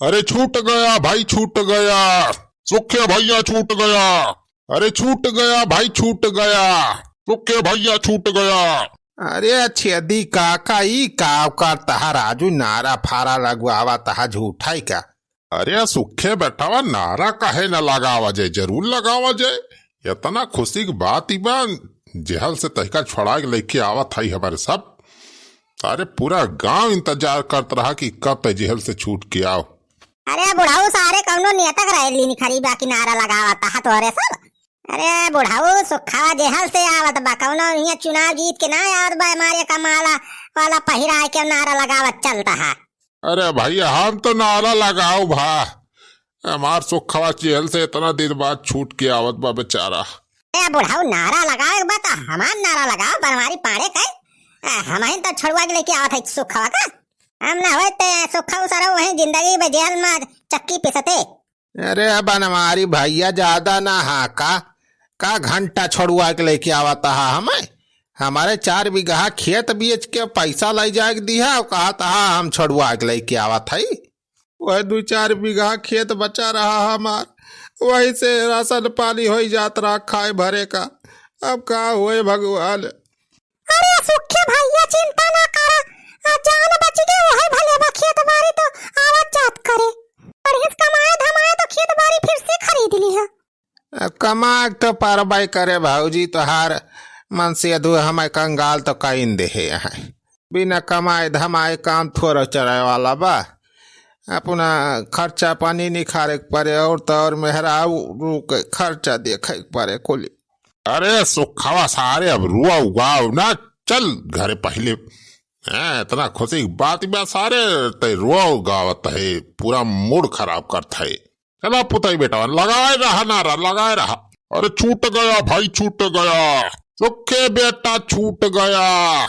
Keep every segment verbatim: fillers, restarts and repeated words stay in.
अरे छूट गया भाई, छूट गया, सुखे भैया छूट गया। अरे छूट गया भाई, छूट गया, सुखे भैया छूट गया। अरे छेदी काका, ई का करत हा राजू, नारा फारा लगवावत हा, झूठा ही का? अरे सुखे बेटवा, नारा काहे न लगावा जाए, जरूर लगावा जाए। इतना खुशी की बात ही बा, जेहल से तहिका छोड़ा के लेके आवत हई हमारे सब। अरे पूरा गांव इंतजार करत रहा कि कब ते जेहल से छूट के आओ। अरे बुढ़ऊ, सारे कौनो नियतक रहे लीन खरी बा कि नारा लगावत हा तोहरे सब। अरे बुढ़ऊ, सुखवा जेहल से आवत बा, कौनो हियां चुनाव जीत के ना आवत बा, हमारे कमाला वाला पहिरा के नारा लगावत चलत हा। अरे भैया, हम तो नारा लगाओ भा, हमार सुखवा जेल से इतना दिन बाद छूट के आवत बा बेचारा। ए बुढ़ऊ, नारा लगावे के बा त हमार नारा लगाओ, बनवारी पाड़े के। आ, हमहिन तो छोड़वा के लेके आवत है सुखवा का। हम ना होए ते सुखऊ सरऊ वहीं जिंदगी में जेल में चक्की पिसते। अरे बनवारी भैया, ज्यादा ना हाका, का घंटा छोड़वा के लेके आवत हा हमें? हमारे चार बीघा खेत बेच के पैसा ले जाए के दिहा, कहत हा हम छोड़वा के लेके आवत हई। वह दू चार बीघा खेत बचा रहा हमार, वही से राशन पानी होई जात रहा खाए भरे का। अब का होए भगवान। अरे सुखे भैया, चिंता ना करा, आ जान बच गए, वही भले बा, खेत बारी तो आवत जात करे। बढ़िया से कमाए धमाए तो खेत बारी फिर से खरीद लिहा। कमाए तो परबे करे भौजी, तोहार मन से अधु हमें कंगाल तो कइन देहे हैं। बिना कमाए धमाए काम थोड़ा चले वाला बा। अपना खर्चा पानी निखारे के परे, और तो और मेहरारू के खर्चा देखे के परे कुल। अरे सुखवा सारे, अब रुआ उगाओ ना, चल घरे पहिले। हैं, इतना खुशी की बात बा सारे, ते रुआ उगावत है, पूरा मूड खराब करत है। चला पुताई बेटा, लगाए रहा नारा, लगाए रहा। अरे छूट गया भाई, छूट गया। सुखे बेटा छूट गया।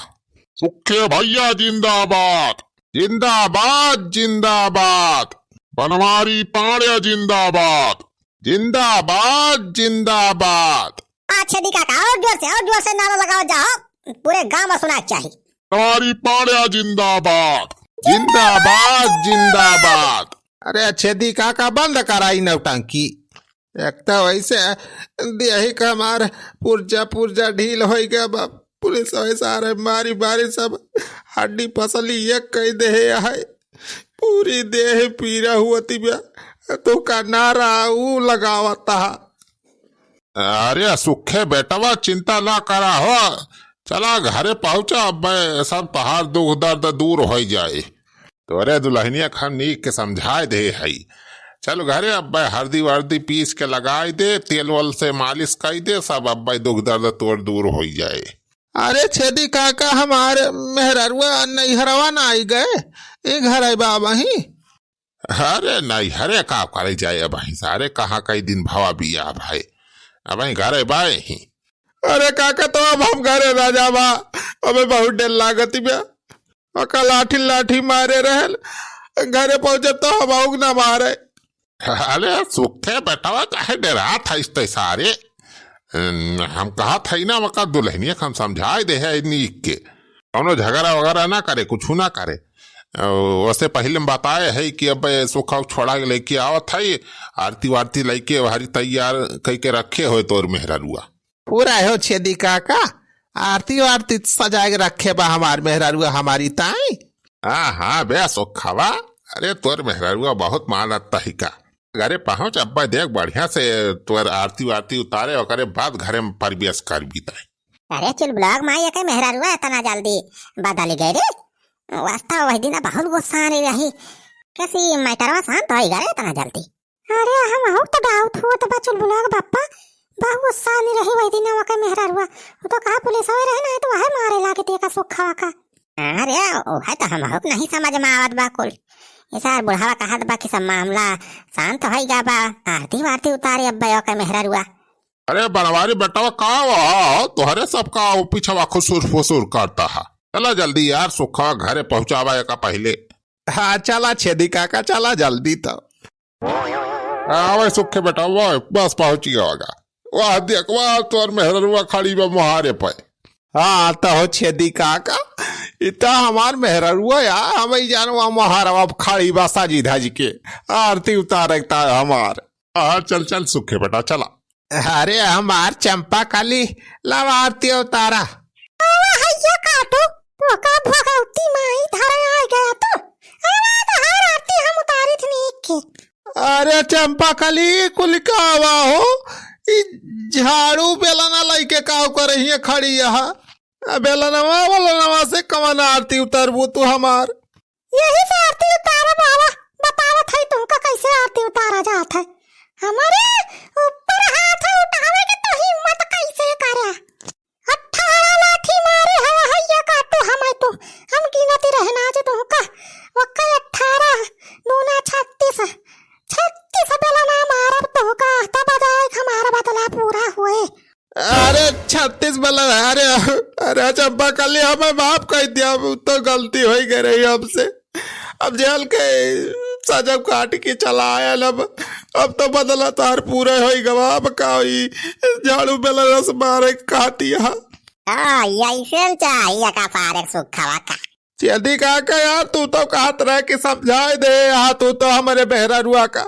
सुखे भैया जिंदाबाद, जिंदाबाद, जिंदाबाद। बनवारी पांड्या जिंदाबाद, जिंदाबाद, जिंदाबाद। आ छेदी काका, और जोर से, और जोर से नारा लगाओ जाओ, पूरे गांव में सुना के चाही। बनवारी पांड्या जिंदाबाद, जिंदाबाद, जिंदाबाद। अरे छेदी काका, बंद कराई नौटंकी। एक तो वैसे देही का हमार पुर्जा पुर्जा ढील होई गया बा। पुलिस वैसा रे मारी मारी सब हड्डी पसली एक कई देहे है। पूरी देह पीरा हुआ तिब्या। तू का नारा ऊ लगावत हा। अरे सुखे बेटवा, चिंता ना करा हो, चला घरे पहुँचा, अब सब तोहार दुख दर्द दूर होई जाए। तोरे दुल्हनिया के हम नीक के समझाए दे हई। चल घरे, अब हरदी वर्दी पीस के लगाई दे, तेल वल से मालिश कई दे, सब अब दुख दर्द तोर दूर होई जाए। अरे छेदी काका, हमार मेहररुआ नैहरवा ना आई गए, ई घर है बाबा ही। अरे नैहरे का करे जाए, अब ही सारे कहाँ कई दिन भवा बिया भाई, अब ही घरे बाए ही। अरे काका, तो अब हम घरे ना जाबा, हमें बहुत डर लागत बा। ओका लाठी लाठी मारे रहल, घरे पहुँचब तो हम आउक ना मारे। अरे सुखे बेटवा, काहे डरात हइस तै सारे? हम कहत हई ना, ओका दुल्हनिया के हम समझाए दे है नीक के। कौनो झगड़ा वगैरह ना करे, कुछ ना करे। अ, वैसे पहिले हम बताए है कि अब सुखा छोड़ा के लेके आवत है, आरती वारती लेके हरी तैयार कई के रखे होए तोर मेहररुआ। पूरा हो छेदी काका, आरती वारती सजाए के रखे बा हमार मेहररुआ हमारी ताई। हाँ, हाँ, बे सुखवा, अरे तोर मेहररुआ बहुत मानत तही का। घरे पहुँच, अब्बा देख बढ़िया से तोर आरती वारती उतारे, ओकरे बाद घरे में प्रवेश करबी ताई। अरे चुलबुलवा के माई, एके मेहररुआ इतना जल्दी बदल गए रे? वास्तव वही दिन बहुत गुस्सा आने रही, कैसी मैटरवा शांत होई गए इतना जल्दी? अरे, हमहू तो doubt होत बा चुलबुलवा के बप्पा, बहुत गुस्सा आने रही वही दिन ओके मेहररुआ। वो तो कहा पुलिस होए रहे ना, तो वहे मारे लागे तेका सुखवा का। अरे, वहे तो हमहू के नहीं समझ में आवत बा कुल। ये सार बुढ़ावा कहत बा कि सब मामला शांत होई गा बा, आरती वारती उतारे अब्बे ओके मेहररुआ। अरे बनवारी बेटवा, का हुआ? तोहरे सब का वो पीछवा खुसुर फुसुर करता है। चला जल्दी यार, सुखवा घरे पहुँचावा एका पहिले। हाँ, चला छेदी काका, चला जल्दी तो। आवे सुखे बेटा, वो बस पहुँच गया होगा। वाह, देख, वाह, तोर मेहररुआ खड़ी बा मोहारे पे। हाँ, त हो छेदी काका, इ त हमार मेहररुआ या, हम ही जानवा मोहरवा खड़ी बा साजी धज के, आरती उतारे ता हमार। हाँ, चल, चल, सुखे बेटा, चला। अरे, हमार चंपा कली, लावा आरती उतारा। आवा हैया काटू, तोका भगवती माई धरे आ गया तू। आवा तोहार आरती हम उतारी थी नीक के। अरे चंपा कली, कुल का आवा हो? ई झाड़ू बेलना लइके काव करहिए खड़ी यहाँ? आ बेलनवा, बेलनवा से कवन आरती उतारबू तू हमार? यही से आरती उतारा बाबा, बतावत है तुमका कैसे आरती उतारा जात है। हमारे ऊपर हाथ उठावे के तो हिम्मत कैसे करे? अठारह लाठी मारे है, हैया काटू हमें तू। हम गिनती रहना जे तुमका, वक्का अठारह, दूना छत्तीस, छत्तीस बेलना मारब तुमका, तब जाए हमारा बदला पूरा हुए। अरे छत्तीस बेलन, अरे, अरे चंपा कली, हमें माफ कर दिया, अब तो गलती हो ही गई रही हमसे। अब जेल के सजा काट के चला आया अब, अब तो बदला तार पूरे हो ही गवा। अब का होई? झाड़ू बेलन से मारे काटिया। हाँ, ऐसे चाहिए का सारे सुखवा का। छेदी काका यार, तू तो कहत रहे कि समझाए दे, यहाँ तू तो हमारे मेहररुआ का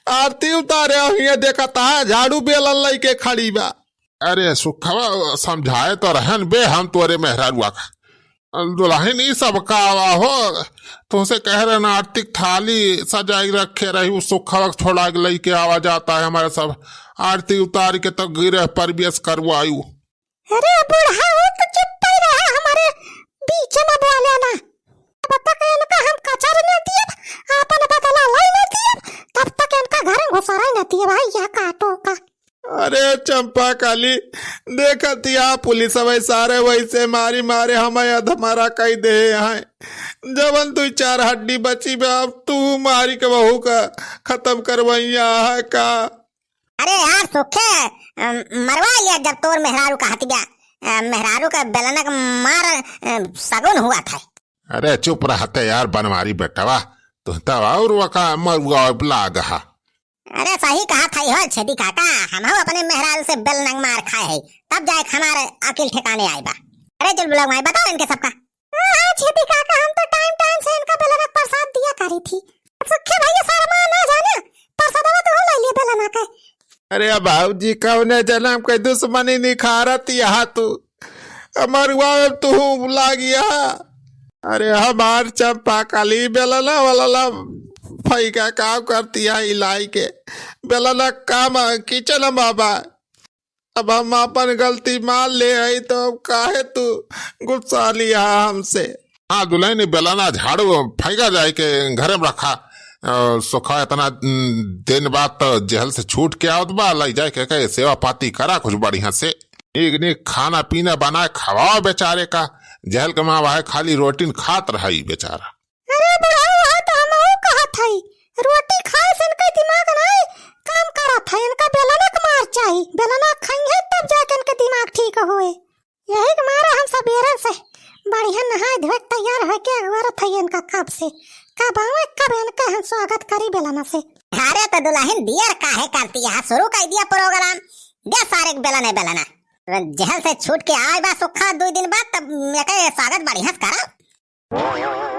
आरती उतारे, और ये देखा ता झाड़ू बेलन लइके खड़ी बा। अरे सुखवा, समझाए तो रहन बे हम तोरे मेहररुआ का। दुलहिन, ई सब का आवा हो? तुमसे कह रहे ना, आरती थाली सजाई रखे रही, उ सुखवा छोड़ा के लइके आवा जाता है हमारे सब। आरती उतार के तो गृह प्रवेश करवायु। अरे बुढ़ऊ, तू चुप ही रहा, हमारे बीच में बोले ना। जब तक इनका हम कचर न दियब, आपन बदला लाई न दियब, तब तक इनका घर में घुसरा न दियब भाई, यह काटो का। अरे चंपा काली, देखत या पुलिस वै सारे वैसे मारी मारे हमें अधमरा कई दे हैं। जवन दुई चार हड्डी बची बा, अब तू मारी के बहू का खत्म करवैया है का? अरे यार सुखे, अ, मरवा लिया जब तोर मेहरारू का हतिया, अ, मेहरारू का बेलनक मार, अ, सगुन हुआ था। अरे चुप रहते यार बनवारी बेटवा, तू तो और वका मरुआ लाग हा। अरे सही कहा था हो छेदी काका, हम अपने मेहरारू से बेलनक मार खाए है, तब जाए हमारे अकिल ठिकाने आए बा। अरे चल बुलाओ, बताओ इनके सबका। हाँ, हाँ, छेदी काका, हम तो टाइम टाइम से इनका बेलना के प्रसाद दिया करी थी। सुखे भैया शर्मा ना जाने, प्रसादवा तो ले लिए बेलना के। अरे बाबूजी, कौने जन्म के दुश्मनी निखारत यहाँ तू? हमार वाव तू लागिया। अरे हमार चंपा काली, बेलना वाला फैका का करती है इलाई के? बेलना काम किचन में बा। अब हम अपन गलती मान ले हई, तो अब काहे तू गुस्सा लिया हमसे? हाँ दुलहिन, बेलना झाड़ू फेंका जाए के घरे में रखा। अ, सुखा इतना, उम, दिन बाद तो जेल से छूट के आवत बा, लई जाए के, के सेवा पाती करा कुछ बढ़िया से। नीक नीक खाना पीना बनाए खवाओ बेचारे का। जेल के माँ वह खाली रोटी न खात रहा ई बेचारा। अरे बुढ़ऊ, वह तो हमहू कहत हई, रोटी खाए से इनका दिमाग नाई काम करत है, इनका बेलना के मार चाही, बेलना खाई है तब जाके इनके दिमाग ठीक होए। यही के मारे हम सबेरन से बढ़िया नहाए धोए के तैयार होए के अगुआरत है इनका कब से, कब आवे, कब इनका हम स्वागत करी बेलना से। अरे तो दुलहिन दियर काहे करती है, शुरू कर दिया प्रोग्राम, दे सारे के बेलना बेलना। जेल से छूट के आए बा सुखा दो दिन बाद, तब एके स्वागत बढ़िया से करा।